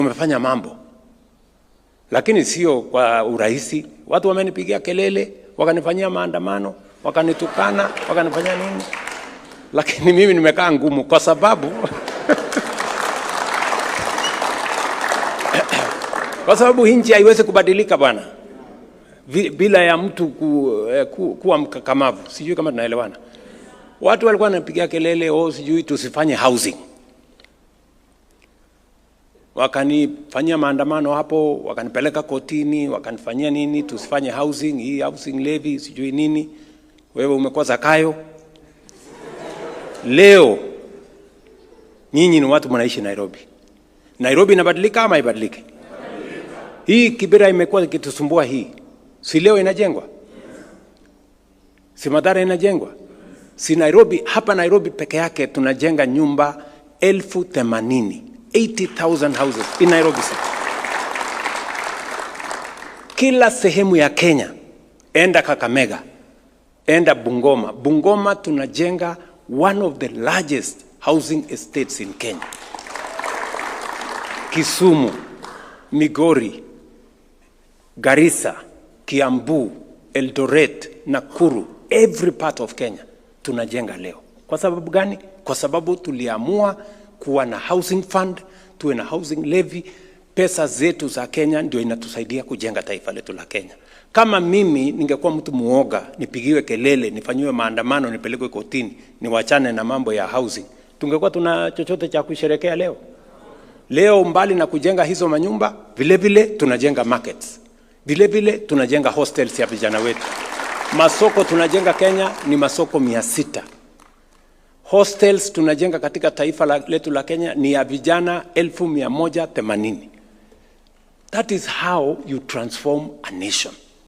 Tumefanya mambo, lakini sio kwa urahisi. Watu wamenipigia kelele, wakanifanyia maandamano, wakanitukana, wakanifanyia nini, lakini mimi nimekaa ngumu kwa sababu kwa sababu nchi haiwezi kubadilika bwana bila ya mtu kuwa mkakamavu. Sijui kama tunaelewana. Watu walikuwa wanapigia kelele, oh, sijui tusifanye housing, wakanifanyia maandamano hapo, wakanipeleka kotini, wakanifanyia nini, tusifanye housing, hii housing levy sijui nini. Wewe umekuwa Zakayo. Leo nyinyi ni watu mnaishi Nairobi. Nairobi inabadilika ama haibadiliki? Hii Kibera imekuwa ikitusumbua hii, si leo inajengwa? Si Mathare inajengwa? Si Nairobi? Hapa Nairobi peke yake tunajenga nyumba 80,000, 80,000 houses in Nairobi city. Kila sehemu ya Kenya, enda Kakamega, enda Bungoma. Bungoma tunajenga one of the largest housing estates in Kenya. Kisumu, Migori, Garissa, Kiambu, Eldoret, Nakuru, every part of Kenya tunajenga leo. Kwa sababu gani? Kwa sababu tuliamua kuwa na housing fund, tuwe na housing levy. Pesa zetu za Kenya ndio inatusaidia kujenga taifa letu la Kenya. Kama mimi ningekuwa mtu muoga, nipigiwe kelele, nifanyiwe maandamano, nipelekwe kotini, niwachane na mambo ya housing, tungekuwa tuna chochote cha kusherekea leo? Leo mbali na kujenga hizo manyumba, vile vile tunajenga markets, vile vile tunajenga hostels ya vijana wetu. Masoko tunajenga Kenya ni masoko 600. Hostels tunajenga katika taifa letu la Kenya ni ya vijana 180,000. That is how you transform a nation.